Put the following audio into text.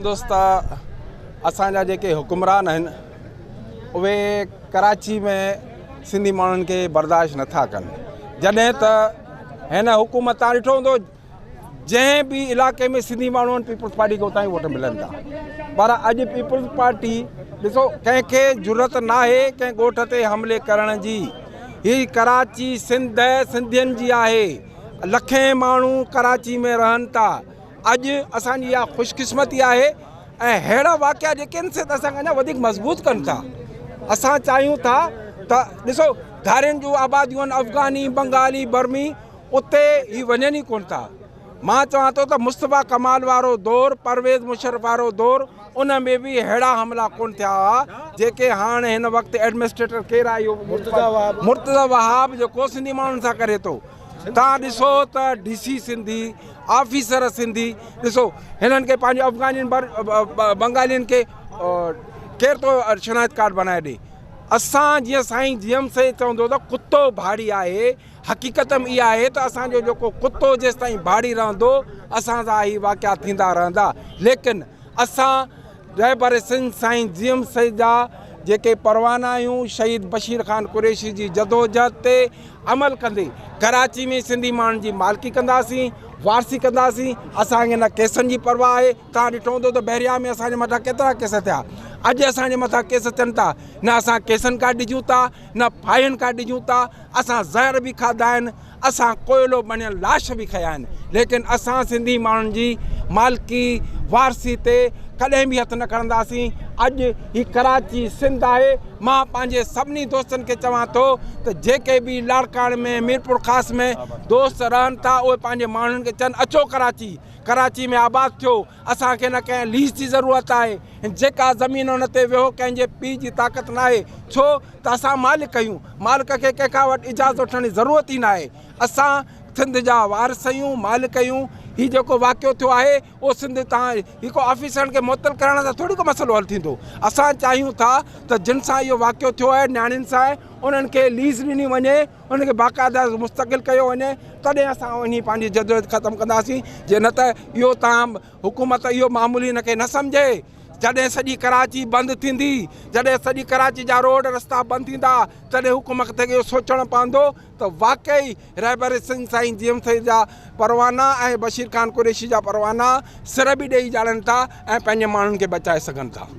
دوستا اسان جا جيڪي حڪمران آهن اهي ڪراچي ۾ سنڌي ماڻهن کي برداشت نٿا ڪن جڏهن ته هن حڪومت تان ڏٺو هوندو جنهن به علائقي ۾ سنڌي ماڻهو آهن پيپلز پارٽي کي اتان ئي ووٽ ملن ٿا پر اڄ پيپلز پارٽي ڏسو ڪنهن کي ضرورت ناهي ڪنهن ڳوٺ تي حملي ڪرڻ جي هي ڪراچي سنڌ سنڌين جي آهي لکين ماڻهو ڪراچي ۾ رهن ٿا اڄ اسان جي اها خوش قسمتي آهي ۽ اهڙا واقعا جيڪي آهن سي ته اسان کي اڃا وڌيڪ مضبوط ڪن ٿا اسان چاهيون ٿا ته ڏسو ڌارين جون آباديون آهن افغاني بنگالي برمي اتي هي وڃن ئي ڪونه ٿا مان چوان ٿو ته مصطفيٰ ڪمال وارو دور پرويز مشرف وارو دور ان ۾ به اهڙا حملا ڪونه ٿيا هئا جيڪي هاڻ هن وقت ايڊمنسٽريٽر ڪير آهي اهو مرتضيٰ وهاب جيڪو سنڌي ماڻهن سان ڪري ٿو تان ڏسو ته D C Sindhi officer Sindhi ڏسو هنن کي پنهنجو افغانين بنگالين کي ڪير ٿو شناخت ڪارڊ بنائي ڏي اسان جيئن سائين جي ايم سيد چوندو ته ڪتو ڀاڙي آهي حقيقت ۾ اها آهي ته اسان جو جيڪو ڪتو جيستائين ڀاڙي رهندو اسان سان هي واقعا ٿيندا رهندا ليڪن اسان رهبر سنڌ سائين جي ايم سيد جا جيڪي پروانا آهيون شهيد بشير خان قريشي جي جدوجهد تي عمل ڪندي ڪراچي ۾ سنڌي ماڻهن جي مالڪي ڪنداسين وارثي ڪنداسين اسان کي نه ڪيسن جي پرواهه آهي توهان ڏٺو هوندو ته بحريا ۾ اسان جي مٿان ڪيترا ڪيس ٿيا اڄ اسان جي مٿان ڪيس ٿين ٿا نه اسان ڪيسن کان ڊڄون ٿا نه ڦاهين کان ڊڄون ٿا اسان زهر به کاڌا آهن اسان ڪوئلو بڻيل لاش به کنيا آهن ليڪن اسان سنڌي ماڻهن جي مالڪي وارثي تي ڪڏهن به هٿ نه کڻنداسين اڄ هي ڪراچي سنڌ آهي مان پنهنجي سڀني دوستن کي چوان ٿو ته جيڪي به لاڙڪاڻي ۾ ميرپورخاص ۾ دوست رهن ٿا اهي پنهنجي ماڻهن کي چون اچو ڪراچي ڪراچي ۾ آباد ٿيو اسان کي نه ڪنهن ليز جي ضرورت آهي جيڪا زمين ان تي ويهو ڪنهن جي پيء جي طاقت ناهي ڇو ته اسان مالڪ آهيون، مالڪ کي ڪنهن کان وٽ اجازت وٺڻ جي ضرورت ئي ناهي، اسان سنڌ جا وارث آهيون، مالڪ آهيون، هي جيڪو واقعو ٿيو آهي اهو سنڌ تان هي ڪو آفيسرن کي معطل ڪرڻ سان ٿوري ڪو مسئلو حل ٿيندو، اسان چاهيون ٿا ته جن سان اهو واقعو ٿيو آهي نياڻين سان انهن کي ليز ڏني وڃي، انهن کي باقاعده مستقل ڪيو وڃي تڏهن اسان انهي پنهنجي جدوجهد ختم ڪنداسين جي نه ته اهو تان حڪومت اهو معمولي ان کي نه سمجهي. جڏهن سڄي ڪراچي بند ٿيندي، جڏهن سڄي ڪراچي جا روڊ رستا بند ٿيندا، تڏهن حڪومت کي اهو سوچڻو پوندو ته واقعي رهبر سنڌ سائين جي ايم سيد جا پروانا ۽ بشير خان قريشي جا پروانا سر به ڏيئي ڄاڻن ٿا ۽ پنهنجي ماڻهن کي بچائي سگهن ٿا.